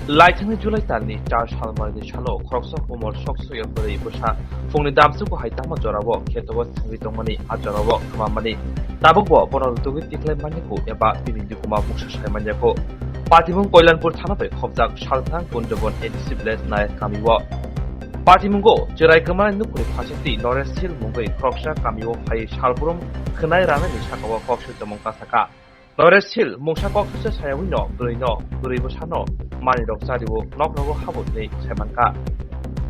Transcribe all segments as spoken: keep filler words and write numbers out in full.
Laithangni July talni char salmarni salo khoroksa umor soksoya bwrwi bwsa phungni damsugo hai tangma jorao kheto o thangwi tongmani, a jorao kwmamani. Tabukbo bono rwtugwi tikhlai manyakho eba bini dukuma mungsa sai manyakho. Patimung Koilanpur thana bai khopjak Salthang Kunjobon A D C village Nayak kamio. Patimungo chwrai kwmani nukhungni phasingtwi Noresh Sil mungwi khoroksa kamio phaiwi salbrum khwnai ranani sakao kok swi tongmung kasaka. Noresh Sil mungsa kok swi sayawino bwrwino, bwrwi bwsano manwirok chario, nokrogo habo hwnwi saimankha.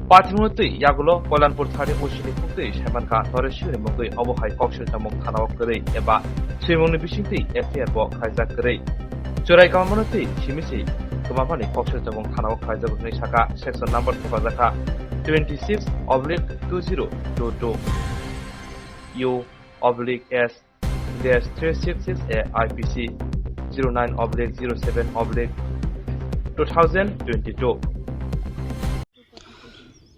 Patimungno twi yagulo Koilanpur thani O C ni khuktwi saimankha Noresh Silni mungwi obo hai kok swi tongmung thanao kwrwi eba swimungni bisingtwi F I R bo khlaijak kwrwi. Chwrai kwmamano twi simi se kwmamani kok swi tongmung thanao khlaijago hwnwi saka section number thepajakha twenty six oblique two zero two two U oblique S dash three six six A I P C zero nine oblique zero seven oblique two thousand twenty two.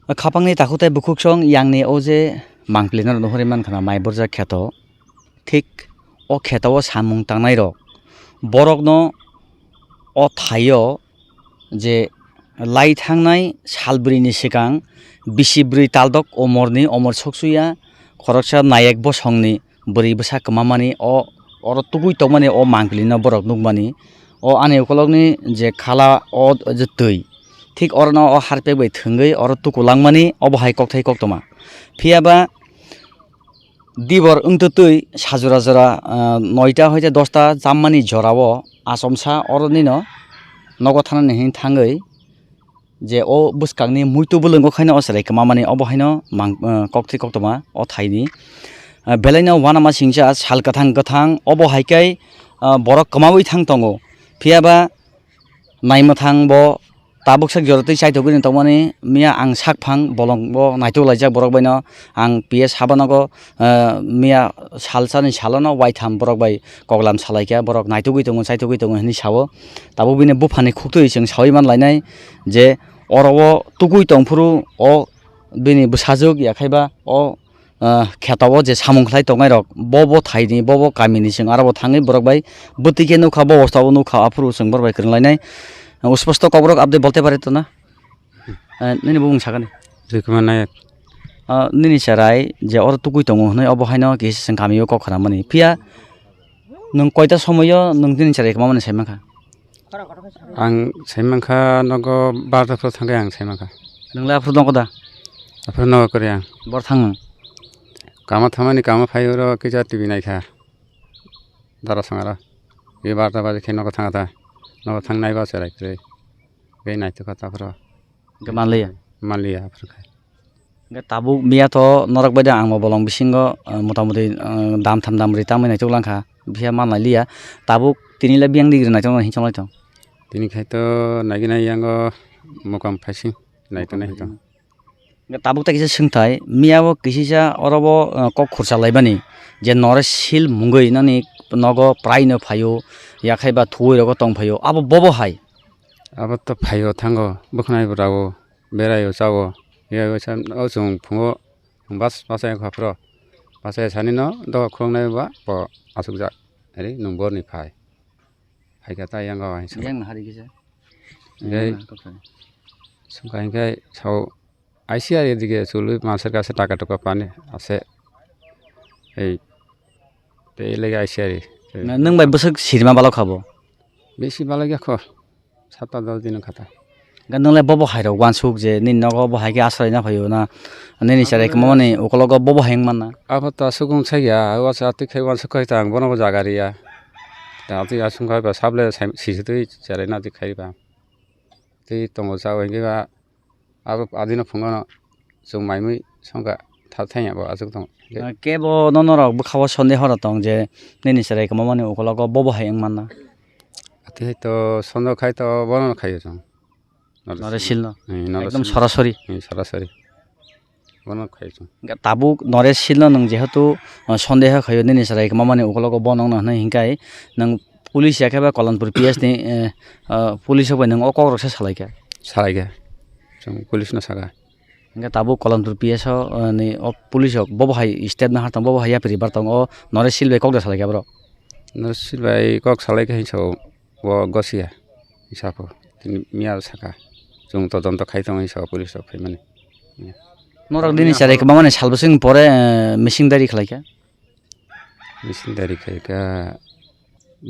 Khapangni takhuk tei bukhuksong yangni o je mangpili no nuhuri mankha na mai borjak kheto. Thik o kheto o samung tangnai rok borokno o thaio je lai thangnai salbwrwini swkang bisi bwrwi taldok omorni omor soksuya khoroksa nayek bosongni bwrwi bwsa kwmamani o oro tugui tongmani o mangpili no borok nukmani o ani ukolokni je khala o je twi thik orono o harpek bai thwngwi oro tukulangmani obo hai kokthai koktoma. Phiya ba dibor wngtwtwi sajora jora, ah, noita hoite dosta jammani jorao achomsa oro nino nogo thanani hwnwi thangwi je o bwskangni muitu bwlwngo khaino o chwrai kwmamani obo haino mang, ah, kokthai koktoma o thaini. Ah, belaino uanama singcha sal kwthang kwthang obo hai khe, ah, borok kwmaui thang tongo. Phiya ba naimwthang bo tabuk sak jora twi chaithogwi tongmani miya ang sakphang bolong bo naitok laijak borok baino ang P S habanogo, ah, miya salsani salono waitham borok bai koklam salaikha borok naitugwi tongo chaitugwi tongo hinwi sao tabuk bini buphani khuktwi chwng saui man lainai je oro o tugui tongphuru o bini bwsajwk yakhaiba o ah, kheto o je samung khlai tongnai rok bo bo thaini bo bo kamini chwng aro bo thangwi borok bai bwtwi khe nukha bo bosta o nukha aphuru chwng borok bai kwrwng lainai. Usposto kokborok update bolte pare to na? Eh, nini bumung sakani? Joykumar Nayak. Ah, nini cherai je oro tugui tongo hwnwi obo haino kisa chwng kamio kok khnamani phiya nwng koita somoio nwng nini cherai kwmamani saimankha? Ang saimankha nogo barta phuru thangkhe ang saimankha. Nwngla aphuru nogo da? Aphuru nogo kwrwi ang. Bor thango? Kama thamani kama phai oro kisa T V naikha. Dara songaro. Be barta baje khe nogo thangkha ta. Nogo thang naiba cherai kwrwi. Be naitokha ta aphuru. Hwnkhe manliya? Manliya aphuru khai. Hwnkhe tabuk miya to norok bai da ang bo bolong bisingo, ah, motamuti, ah, dam tham dam ri tangwi naitok langkha. Phiya manlai liya. Tabuk tini le biyang degree naitok hinwi chonglai tong. Tini khai to naiginai yango mokam phaising naitonai hinwi tong. Hwnkhe tabuk ta kisa swngthai, miya bo kisisa oro bo, ah, kok khursa laimani je Noresh Sil mungwi nani nogo prai no phaio, yakhai ba thuwi rogo tong phaio, abo bobo hai? Abo to phaio thango, bwkhnai bo rao, beraio chao, ya o chwng phungo bas bachai kha phro, bachai sani no doga khuluknai ba bo achukjak, ari nwng borni phai, phaikha ta yango hai. Yang na hari kisa. Hingke yang na kok sai. Sungkha hingke sao I C R A dike chului master kase taka tuka pani ase. Ei, tei lege I C R A. Na, nwng bai bwswk sirima balok kha bo? Besi balok ya kho. Sapta dos din kha ta. Ga nwng le bobo hai rok wansuk je nini nogo bo hai khe asrai na phaio na nini cherai kwmamani ukologo bobo hai wng manna. Abo ta sukung sai ya, o sa tik khai wansuk khai ta ang bono bo jaga ri ya. Ta twi asung khai ba sable sai sisi twi cherai na tik khai ba. Tei tongo sa hingke ba abo adino phungono chwng maimui songkha tha thangya bo aswk tongo. Ah, kebo no norok bwkha-o sondeho rok tong je nini cherai kwmamani ukologo bobo hai wng manna. Atwi hai to sondeho khai to bono khaio chwng. Noresh Sil no? Eh, Noresh Ekdom Sil no. Sorasori? Eh, sorasori. Bono khai chwng. Hingke tabuk Noresh Sil no nwng jehetu, uh, sondeho khaio nini cherai kwmamani ukologo bo nongno hwnwi hingkai nwng police ya khe ba Kolanpur P S ni, eh, uh, police rok bai nwng o kok rok se salai kha. Salai kha. Chwng police no saka. Hingke tabuk Kolanpur P S o, uh, ni o police rok bobo hai step na har tong bobo hai yapri bar tong o Noresh Sil bai kok da salai kha borok. Noresh Sil bai kok salai kha hinsa o bo gosia hinsa pho. Tini miya saka. Chwng todonto khai tongo hinwi saka police rok phaimani. Norok nini chari kwbangmani sal bwswk pore, eh, misingdari khlaikha? Misingdari khaikha.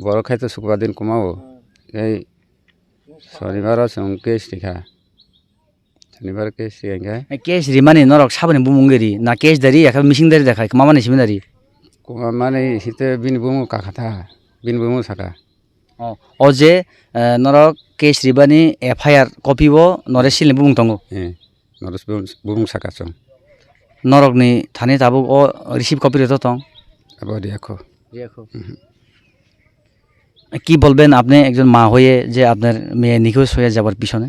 Borok khai to sukbar din kwmao. Tei sonibaro chwng case rikha. Sonibar case ri hwnkhe? Eh, case rimani norok saboni bumung ri na case dari yakhe mising dari dakha kwmamani simi dari? Kwmamani hite bini bumung kakha tha, bini bumung saka. Oh, o je, eh, norok case ribani F I R copy bo Noresh Silni bumung tongo? Eh, Noresh bumung, bumung saka chwng. Norokni thani tabuk o receipt copy rwto tong? Abo riyakho. Riyakho. Mhm. কি বলবেন আপনি একজন মা হয়ে যে আপনার মেয়ে নিখোঁজ হয়ে যাওয়ার পিছনে?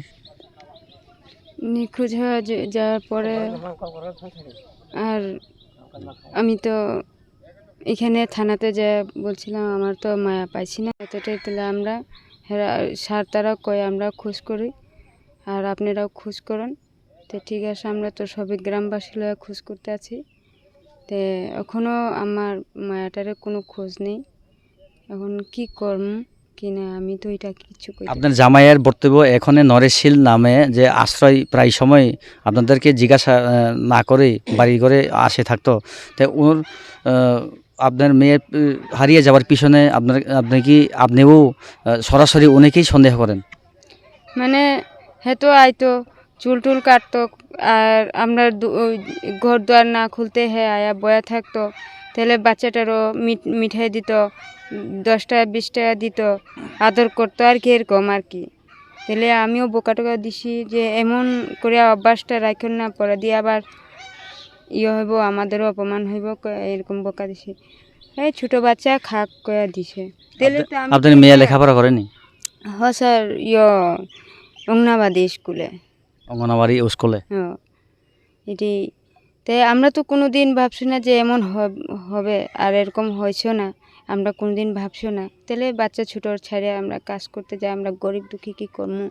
নিখোঁজ হয়ে যে-, যাওয়ার পরে আর আমি তো এখানে থানাতে যে বলছিলাম, আমার তো মায়া পাইছি না, এতটাই তাহলে আমরা হেরা-, স্যার তারা কই আমরা খোঁজ করি, আর আপনারাও খোঁজ করুন। তো ঠিক আছে, আমরা তো সবাই গ্রামবাসী লয়ে খোঁজ করতে আছি। তে এখনো আমার মায়াটারে কোনো খোঁজ নেই। এখন কি করমু কি না, আমি তো এটা কিচ্ছু কইতে আপনার জামাইয়ের বক্তব্য, এখানে নরেশ শীল নামে যে আশ্রয় প্রায় সময় আপনাদেরকে জিজ্ঞাসা, আহ, না করে বাড়ি ঘরে আসে থাকতো। তে ওর, আহ, আপনার মেয়ে, আহ, হারিয়ে যাওয়ার পিছনে আপনার, আপনি কি, আপনিও, আহ, সরাসরি অনেকেই সন্দেহ করেন? মানে, হে তো আইতো, চুল টুল কাটতো, আর আমরা দু-, ওই ঘর দুয়ার না খুলতে হে আয়া বয়া থাকতো। তাহলে বাচ্চাটারও মিঠ-, মিঠাই দিত, দশ টাকা বিশ টাকা দিত, আদর করতো আর কি, এরকম আর কি। তাহলে আমিও বকা টকা দিছি যে এমন করে অভ্যাসটা রাখেন না, পরে দিয়ে আবার ইয়ে হইব, আমাদেরও অপমান হইব, ক-, এরকম বকা দিছি। এই ছোট বাচ্চা খাক কয়া দিছে। তাহলে আপনি, তো আমি আপনার মেয়ে লেখাপড়া করেনি? হ স্যার, ইয়ো, অঙ্গনাবাদী স্কুলে। অঙ্গনাবাড়ি স্কুলে? হ্যাঁ, এটি। তাই আমরা তো কোনো দিন ভাবছি না যে এমন হব-, হবে, আর এরকম হয়েছেও না। আমরা কোনো দিন ভাবছিও না। তাহলে বাচ্চা ছোট ছাড়ে আমরা কাজ করতে যাই, আমরা গরিব দুঃখী কি করবো?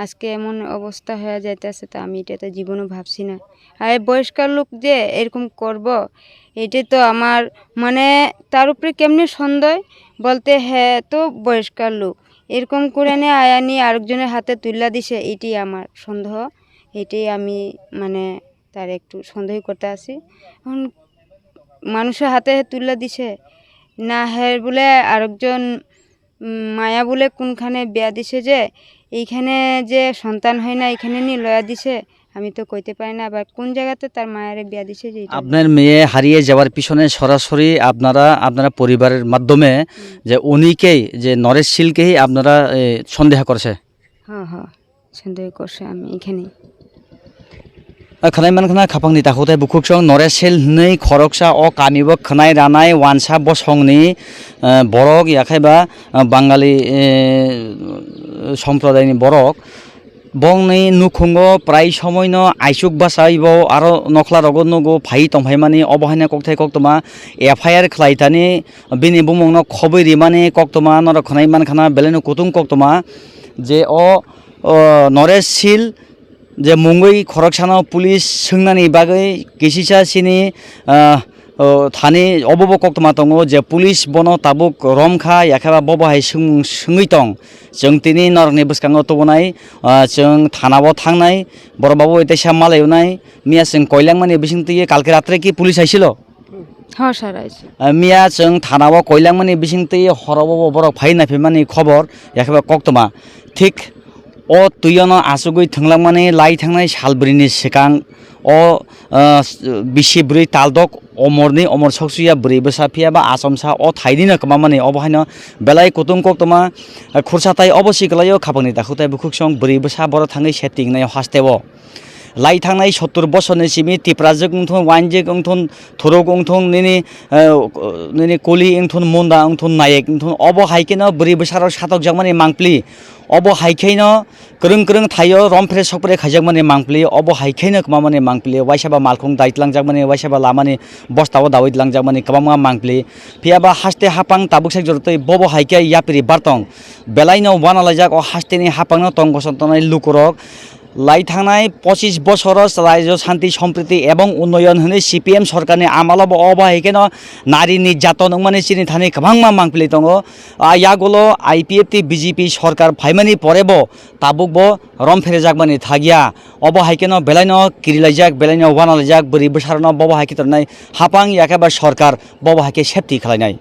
আজকে এমন অবস্থা হয়ে যাইতেছে, তো আমি এটা তো জীবনও ভাবছি না। আর এই বয়স্ক লোক যে এরকম করব, এটা তো আমার, মানে, তার উপরে কেমনে সন্দেহ বলতে, হ্যাঁ, তো বয়স্ক লোক এরকম করে নিয়ে আয়ানি আরেকজনের হাতে তুলে দিছে, এটাই আমার সন্দেহ। এটাই আমি, মানে, তার একটু সন্দেহ করতে আছি। এখন মানুষের হাতে তুলে দিছে, না, হ্যাঁ, বলে আরেকজন, উম, মায়া বলে কোনখানে বিয়া দিছে যে, এইখানে যে সন্তান হয় না, এখানে নিয়ে লয়া দিছে। আমি তো কইতে পারি না আবার কোন জায়গাতে তার মায়ারে বিয়া দিছে যে এটা। আপনার মেয়ে হারিয়ে যাওয়ার পিছনে সরাসরি আপনারা, আপনারা পরিবারের মাধ্যমে হুম। যে উনিকেই, যে নরেশ শীলকেই আপনারা, এ, সন্দেহ করছে? হ্যাঁ, হ্যাঁ, সন্দেহ করছে আমি এখানেই। A khwnai mankha na, khapangni takhuk tei bukhuksong Noresh Shil hwnwi khoroksa o kami bo khwnai ranai wansa bosongni, eh, borok, yakhaiba, eh, Bangali, eh, somprodayni borok. Bongni nukhungo prai somoino aichuk bachai bo aro nokhla rogo nugo phai tongphaimani, obo haino kokthai koktwma F I R khlai thani bini bumungno khobwi rimani koktwma norok khwnai mankha na, belaino kutung koktwma je o o, Noresh Shil je mungwi khoroksano police swngnani bagwi kisisa chini, ah, o, thani obo bo koktwma tongo je police bono tabuk romkha, yakheba bobo hai swngmung swngwi tong. Chwng tini norokni bwskango tubunai, ah, chwng thanao thangnai, borok babu teisa malai wnai, miya chwng koilangmani bisingtwi kalke ratre ki police aisilo? Hor sir aise. Ah, miya chwng thanao koilangmani bisingtwi horo bo borok phai naiphaimani khobor, yakheba koktwma. Thik o twiono achugwi thwnglangmani lai thangnai sal bwrwini swkang o, ah, bisi bwrwi taldok omorni omor soksuya bwrwi bwsa phiya ba achomsa o thaidino kwmamani obo haino belai kutung koktwma, ah, khursa tai obo sikhlaio khapangni takhuk tai bukhuksong bwrwi bwsa borok thangwi se tingnai hasteo. Lai thangnai sottur bosorni simi Tiprajwk wngthun, Wanjwk wngthun, Thuruk wngthun, nini, eh, nini Kuli wngthun, Munda wngthun, Nayek wngthun, obo hai kheno bwrwi bwsarok satokjakmani mangpli. Obo hai kheno kwrwng kwrwng thaio rompre sokpre khaijakmani mangpli. Obo hai kheno kwmamani mangpli. Waisa ba malkhung dai tlangjakmani, waisa ba lamani bostao dawi tlangjakmani kwbangma mangpli. Phiya ba haste hapang tabuk sak jorotwi bobo hai khe yapri bartong. Belaino uanalaijak o hasteni hapangno tong gosok tongnai lukurok. Lai thangnai pochis bosoro Raijo Shanti Sompriti ebong Unnoyon hwnwi C P M sorkarni amalo bo obo hai kheno nari nirjaton wngmani chini thani kwbangma mangpili tongo. A yagulo I P F T B J P sorkar phaimani pore bo tabuk bo rom pherejakmani thagya. Obo hai kheno belaino kirilaijak, belaino wanalaijak, bwrwi bwsarokno bobo hai khe tongnai hapang yakhe ba sorkar bobo hai khe safety khlainai.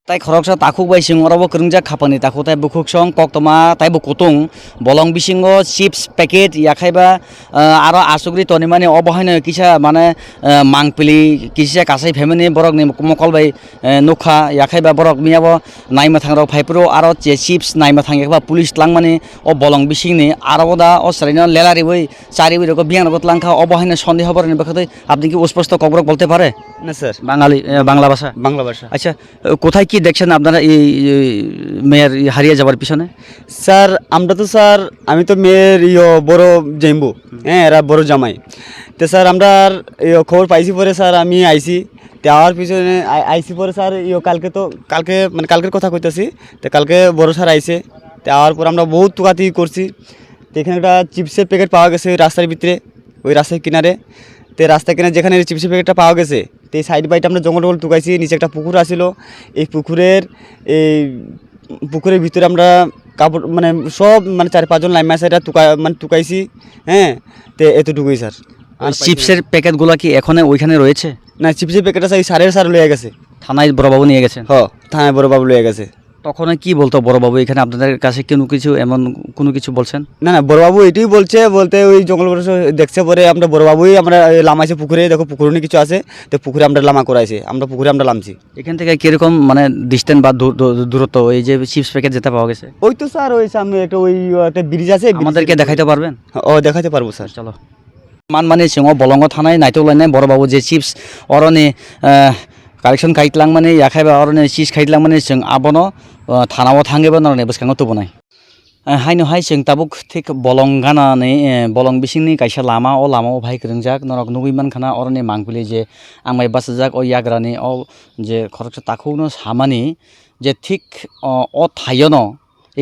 Tai khoroksa takhuk bai chwng oro bo kwrwngjak khapangni takhuk tai bukhuk song koktwma taibo kutung bolong bisingo chips packet yakhaiba, ah, aro asugri tonimani obo haino kisa mane, ah, mangpili kisa kasai phaimani borokni mokol bai, eh, nukha yakhaiba borok miyabo naimwthang rok phaiphuru aro je chips naimwthang yakhaiba police tlangmani o bolong bisingni aro da o chwraino lela riwi chariwi rokbo biyang rokbo tlangkha obo haino sondeho borokni bwkhaktwi apni khe usposto kokborok bolte pare? না স্যার। বাঙালি, এ, বাংলা ভাষা? বাংলা ভাষা। আচ্ছা, কোথায় কি দেখছেন আপনারা এই, এই মেয়র হারিয়ে যাওয়ার পিছনে? স্যার, আমরা তো স্যার, আমি তো মেয়ের ইয়ো বড় জেম্বু, হুম। হ্যাঁ, এরা বড় জামাই। তো স্যার, আমরা আর ইয়ো খবর পাইছি পরে স্যার, আমি আইছি। তো আওয়ার পিছনে আই-, আইছি পরে স্যার, ইয়ো কালকে তো, কালকে মানে কালকের কথা কইতাছি, তো কালকে বড় স্যার আইছে। তো আওয়ার পর আমরা বহুত তুকাতুকি করছি। তো এখানে একটা চিপসের প্যাকেট পাওয়া গেছে ওই রাস্তার ভিতরে, ওই রাস্তার কিনারে। তো রাস্তার কিনারে যেখানে চিপসের প্যাকেটটা পাওয়া গেছে, তো এই সাইড বাইটা আমরা জঙ্গল টঙ্গল তুকাইছি, নিচে একটা পুকুর আছিল। এই পুকুরের, এই পুকুরের ভিতরে আমরা কাপড়, মানে, সব, মানে, চার পাঁচজন লাইমা সাইডা তুকা-, মানে, তুকাইছি। হ্যাঁ, তো এতটুকুই স্যার। আর ওই পাইছি না। চিপসের প্যাকেটগুলো কি এখনো ওইখানে রয়েছে? না, চিপসের প্যাকেটটা স্যার, ওই স্যারের স্যার লইয়া গেছে। থানায় বড়বাবু নিয়ে গেছেন? হ, থানায় বড়বাবু লইয়া গেছে। তখন কি বলতো বড়বাবু, এখানে আপনাদের কাছে কোনো কিছু, এমন কোনো কিছু বলছেন? না, না, বড়বাবু এটাই বলছে, বলতে ওই জঙ্গল বড় সব দেখছে পরে আমরা বড়বাবুই আমরা, এ, লামাইছে পুকুরে, দেখো পুকুরে অনেক কিছু আছে, তো পুকুরে আমরা লামা করাইছে, আমরা পুকুরে আমরা লামছি। এখান থেকে কিরকম মানে ডিস্টেন্স বা দূর-, দূর-, দূরত্ব এই যে চিপস প্যাকেট যেটা পাওয়া গেছে? ওই তো স্যার, ওই সামনে একটা, ওই একটা ব্রিজ আছে, ব্রিজের আমাদেরকে ভিতরে। দেখাইতে পারবেন? ও, দেখাইতে পারবো স্যার। চলো। Manmani chwng o bolongo thanai naitok lainai borok babu je chips oroni, eh, collection khai tlangmani yakhai ba oroni chips khai tlangmani chwng abono, eh, thana o thangwi bo norokni bwskango tubunai. Eh, haino hai chwng tabuk thik bolong ganani, eh, bolong bisingni kaisa lama, o lama o bahai kwrwngjak norok nugwi mankha na oroni mangpili je ang bai bachajak o yagrani o je khoroksa takhukno samani je thik o, o thaiono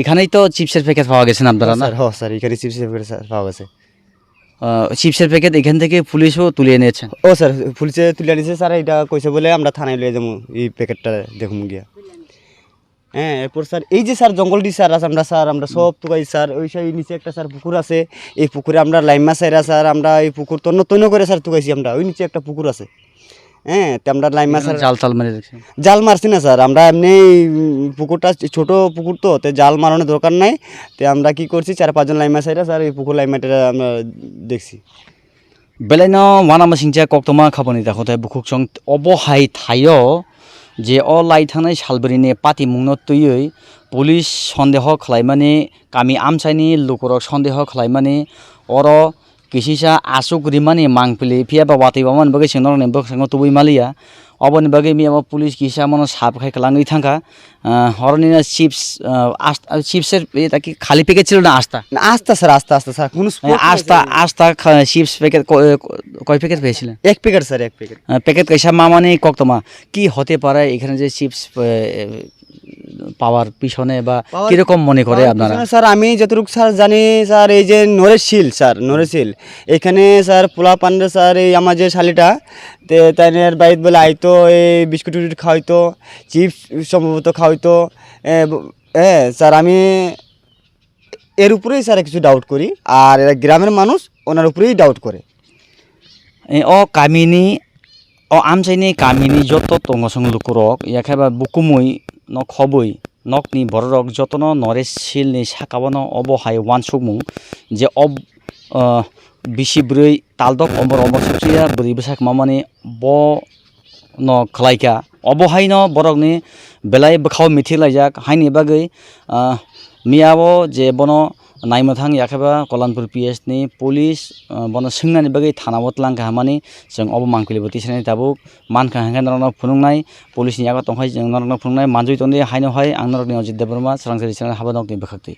এখানেই তো চিপসের প্যাকেট পাওয়া গেছে না আপনারা, না? স্যার, হ স্যার, এখানে চিপসের প্যাকেট স্যার পাওয়া গেছে। আহ, চিপসের প্যাকেট এখান থেকে পুলিশও তুলে এনেছেন? ও স্যার, পুলিশে তুলে আনিছে স্যার, এটা কইছে বলে আমরা থানায় লয়ে যাবো এই প্যাকেটটা দেখুন গিয়া। হ্যাঁ, এরপর স্যার এই যে স্যার জঙ্গলটি স্যার আছে, আমরা স্যার, আমরা সব তুকাই স্যার, ওই সাইড নিচে একটা স্যার পুকুর আছে, এই পুকুরে আমরা লাইমা সাইরা স্যার, আমরা এই পুকুর তন্ন তন্ন করে স্যার তুকাইছি আমরা, ওই নিচে একটা পুকুর আছে। হ্যাঁ, তে আমরা লাইমা এখানে স্যার জাল টাল মেরে রেখেছেন? জাল মারছি না স্যার, আমরা এমনি, উম, পুকুরটা ছোট পুকুর তো, তে জাল মারানোর দরকার নাই। তে আমরা কি করছি, চার পাঁচজন লাইমা সাইরা স্যার এই পুকুর লাইমাটা আমরা দেখছি। Belaino uanama singcha koktwma khaboni dakhotai bukhuksong obo hai thaio je o lai thangnai salbrini patimungno twiwi police sondeho khlaimani, kami amchaini lukurok sondeho khlaimani, oro kisisa aswk rimani mangpili phiya ba watwi wamani bagwi chwng norokni bwskango tubui maliya. Oboni bagwi miyamo police kisa mono sap khai kwlangwi thangkha. Ah, horoni no chips, ah, ast-, ah, chips er eta ki khali packet chilo na asta? না, আস্তা স্যার, আস্তা, আস্তা স্যার, কোনো Eh, smoke নাই asta, sir. Asta kha-, chips packet ko-, eh, ko-, koi packet পেয়েছিলেন? এক packet sir, এক packet. Ah, packet kaisa mamani koktoma. কি হতে পারে এখানে যে চিপস, eh, পাওয়ার পিছনে বা পাওয়ার, কিরকম মনে করে পাওয়ার আপনারা? পিছনে স্যার, আমি যতটুকু স্যার জানি স্যার, এই যে নরেশ শীল স্যার, নরেশ শীল, এখানে স্যার পোলা পান্ডে স্যার, এই আমার যে শালিটা, তে তাইনের বাড়িত বলে আইতো, এই বিস্কুট টিস্কুট খাওয়াইতো, চিপস সম্ভবত খাওয়াইতো। এ, ব-, হ্যাঁ স্যার, আমি এর উপরেই স্যার কিছু ডাউট করি, আর এরা গ্রামের মানুষ ওনার উপরেই ডাউট করে। E, o kamini, o amchaini kamini joto tongo chwng lukurok, yakheba bukumui no khobwi nokni bororok jotono Noresh Shilni sakao no obo hai uansukmung je o, ah, bisi bwrwi taldok omor omor suksuya bwrwi bwsak mamani bo no khlaikha. Obo haino borokni belai bwkhao mithi laijak, haini bagwi, ah, miyabo je bono naimwthang yakheba Kolanpur P S ni police, ah, bono swngnani bagwi thanao twlangkha hwnmani chwng obo mangpili bo tisani tabuk mankha, hwnkhe norokno phunuknai, police ni yago tongkhai chwng norokno phunuknai, manjui tongdi, haino hai ang norokni Ajit Debbarma, Chwrangsari channel haba nokni bwkhaktwi.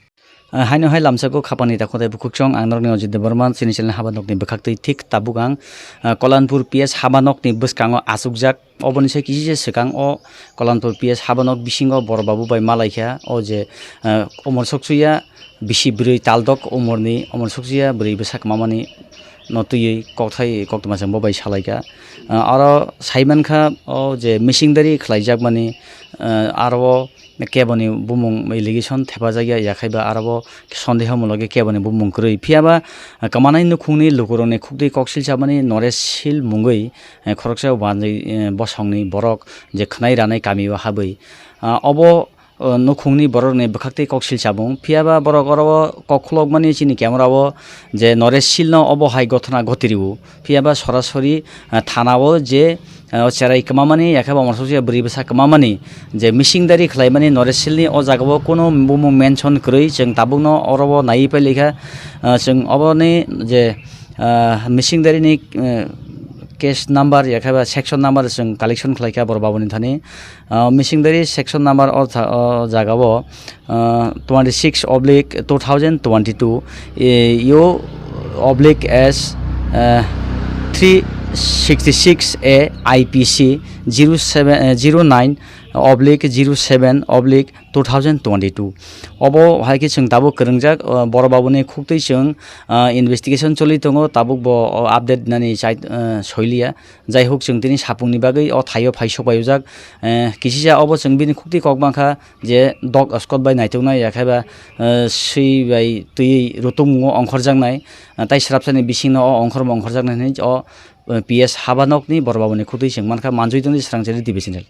Ah, haino hai lamsako khapangni takhuk tei bukhuksong ang norokni Ajit Debbarma, chini channel haba nokni bwkhaktwi thik tabuk ang, ah, Kolanpur P S haba nokni bwskango achukjak. Oboni se kisi se swkang o Kolanpur P S haba nok bisingo bor babu bai malaikha o je, ah, omor soksuya Bisi bwrwi taldok umorni, umor sukchiya bwrwi bwsa kwmamani no twiwi kokthai koktwma chwng bo bai salaikha. Ah, aro saimankha o je misingdari khlaijakmani, ah, aro keboni bumung allegation thepajakya, yakhaiba aro bo sondeho muloge keboni bumung kwrwi. Phiyaba, ah, kwmanai nukhungni lukurokni khuktwi koksil chamani Noresh Sil mungwi, eh, khoroksa wanjwi, eh, bosongni borok je khwnai ranai kamio habwi, ah, obo, o, nukhungni borokni bwkhaktwi koksil chabung. Phiyaba borok oro o kok khulokmani chini camera o je Noresh Silno obo hai gothona gotiriwo. Phiyaba sorasori, ah, thana o je, ah, o cherai kwmamani, yakheba omorsokya bwrwi bwsa kwmamani je misingdari khlaimani Noresh Silni o jagao kono bumung mention kwrwi, chwng tabukno oro o naiwi pailikha. Ah, chwng oboni je, ah, misingdarini, eh, case number yakheba section number chwng collection khlaikha borok babuni thani. Ah, misingdari section number o tha-, o jagao, ah, twenty six oblique two thousand twenty two, eh, U oblique S, eh, three sixty six A I P C zero seven, eh, zero nine oblique zero seven oblique two thousand twenty two. Obo hai khe chwng tabuk kwrwngjak, ah, borok babuni khuktwi chwng, ah, investigation choli tongo, tabuk bo, oh, update nani chai, ah, soiliya. Jai huk, chwng tini sapungni bagwi o thaio phai sok bai ujak. Eh, kisisa obo chwng bini khuktwi kok mankha je dog squad bai naitoknai, yakhaiba, eh, swi bai twi rutumungo ongkhorjaknai, eh, tai srapsani bisingno o ongkhormo ongkhorjaknai hinwi o, eh, P S Habanokni borok babuni khuktwi chwng mankha. Manjui tongdi Srangchari T V channel.